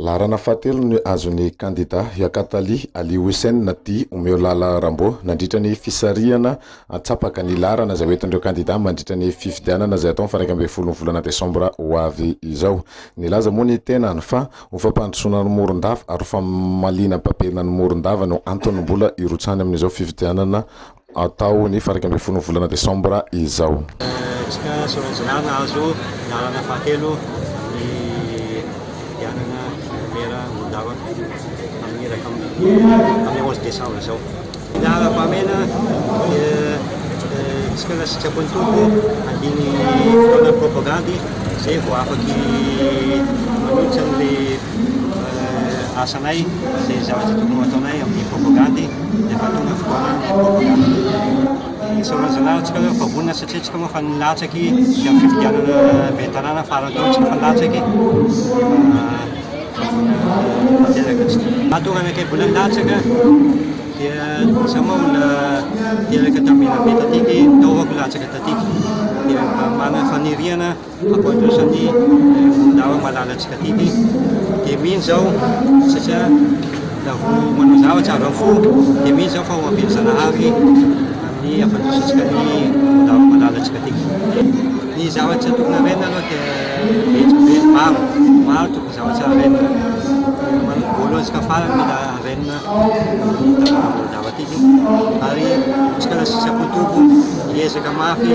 Laharana fahatelo no azon'ny kandida Yakatali Ali Houssen dit Omeo Lala Rambo nandritra ny fisarihana antsapaka ny laharana izay hoentin'ireo kandida mandritra ny fifidianana izay hatao ny faha 11 ny volana desambra ho avy izao. Nilaza moa ny tenany fa ho fampandrosoana an'i Morondava ary ho famaliana babena an'i Morondava no antony mbola hirotsahany amin'izao fifidianana Atao ny faha 11 ny volana desambra izao. Tsika Soavinjanahary nahazo lalana fahatelo amin'ny fifidianana mera Morondava amin'ny iraika amin'ny onze décembre izao. Ny laharam-pahamehana dia tsika raha sitrapon'ny Tompo handiny fotoana propagandy izay vao afaky manolotra an'ilay asanay izay zavatra tokony ho ataonay amin'ny propagandy rehefa tonga fotoanan'ny propagandy. Isaorana Zanahary tsika aloha fa vonona satria tsika moa efa nilatsaky tamin'ny fifidianana ben'ny tanàna farany teo tsika efa nilatsaky efa vonona tanteraka tsika. Mahatonga anakay mbola nilatsaka dia za moa olona teraka tamin'ny Menabe tatiky, taovako latsaka tatiky dia mba manana faniriana Hampandroso ny Morondava malalantsika tiky dia mino zao satria raha vao manao zavatra avy amin'ny fo dia mino zao fa ho ampian'i Zanahary amin'ny hampandrosoantsika ny Morondava malalantsika tiky. Ny zavatra tokony harenina aloha dia betsaka be, maro, maro tokony zavatra harenina. Voalohany sy farany mila harenina ny tanàna Morondava tiky ary tsika raha sitrapon'ny Tompo hiezaka mafy.